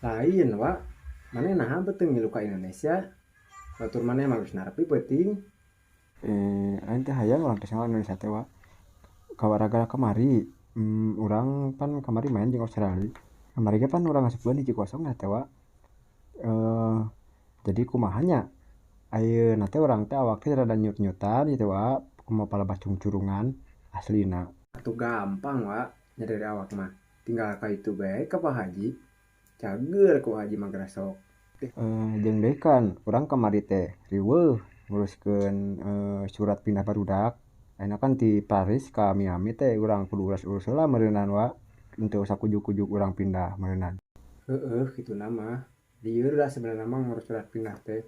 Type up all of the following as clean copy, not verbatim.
Lain, Wa. Maneh naha bet teu ngilu ka Indonesia? Batur maneh mah geus narepi peuting. Lain teh hayang urang teh ka Indonesia teh, Wa. Kawaraga kamari, urang pan kamari main jeung Australia. Kamari ge pan urang ngasupkeun 1-0 nya teh, Wa. Jadi kumaha nya? Ayeuna teh urang teh awak teh rada nyut-nyutan gitu, Wa. Kumaha palebah cungcurungan aslina. Atuh gampang, Wa, nyeri awak mah. Tinggal ka itu bae ka Pak Haji. Cager ku Haji mah grasok. Jeung deui kan urang kamari teh riweuh nguruskeun surat pindah barudak. Ayeuna kan ti Paris ka Miami teh urang kudu urus-urus heula meureunan, Wa. Henteu sakujuk-kujuk urang pindah meureunan. Heueuh, kituna mah. Lieur da sebenarna mah ngurus surat pindah teh.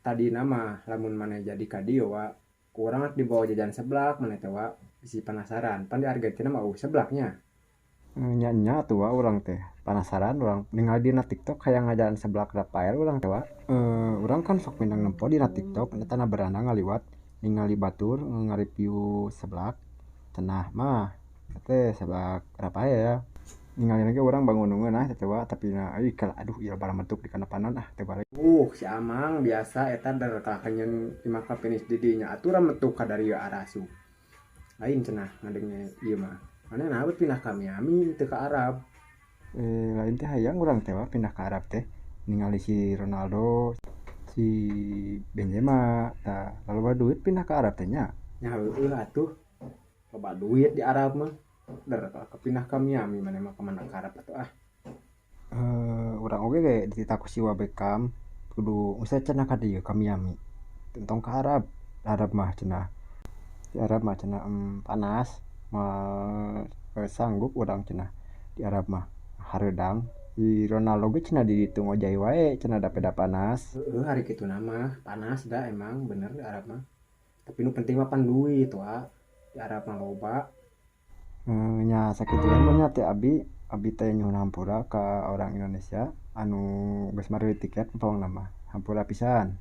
Tadina mah lamun maneh jadi ka dieu, Wa, ku urang rek dibawa jajan seblak maneh teh, Wa. Bisi penasaran, pan di Argentina mah eueuh seblaknya. Nya nya atuh, Wa, urang teh penasaran urang ningali dina TikTok hayang ngajalan seblak Rafael urang teh, Wa. Urang kan sok mindeng nempo dina TikTok eta na beranda ngaliwat ningali batur ngareview seblak cenah mah teh seblak Rafael. Ningali ge urang bangun ngeunah teh, Wa, tapi na euy kalah aduh ieu barametuk di kana panon ah teh balik. Si Amang biasa eta der kalah nyeun imah ka finish di dinya atuh rametuk ka darieu arasup. Lain cenah ngadenge ieu mah. Maneh naha bet pindah ka Miami teu ka Arab? Lain teh hayang urang teh, Wa, pindah ka Arab teh. Ningali si Ronaldo, si Benzema, tah loba duit pindah ka Arab teh nya. Nya heueuh atuh. Loba duit di Arab mah. Der kalah pindah ka Miami maneh mah ka mana ka Arab atuh ah. Urang oge ge dititah ku si Wa Beckham kudu geus cenah ka dieu ka Miami. Entong ka Arab. Arab mah cenah. Di Arab mah cenah panas. Moal sanggup urang cenah di Arab mah hareudang. Di Ronaldo ge cenah di ditu ngojay wae cenah da peda panas. Heueuh ari kituna mah panas da emang bener di Arab mah. Tapi nu penting mah pan duit, Wa. Di Arab mah loba. Nya sakitu we mah nya teh abi, abi teh nyuhun hampura ka orang Indonesia anu geus mareuli tiket pokona mah. Hampura pisan.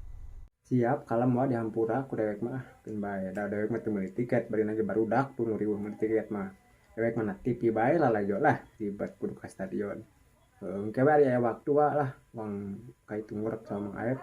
Siap kalem, Wa, dihampura ku dewek mah ah. Keun bae da dewek mah teu meuli tiket bari ge barudak tuh nu riweuh meuli tiket mah. Dewek mah na TV bae lalajo lah ribet kudu ka stadion. Heueuh engke we ari aya waktu, Wa, lah wang ka itu ngurek sama Mang Aep.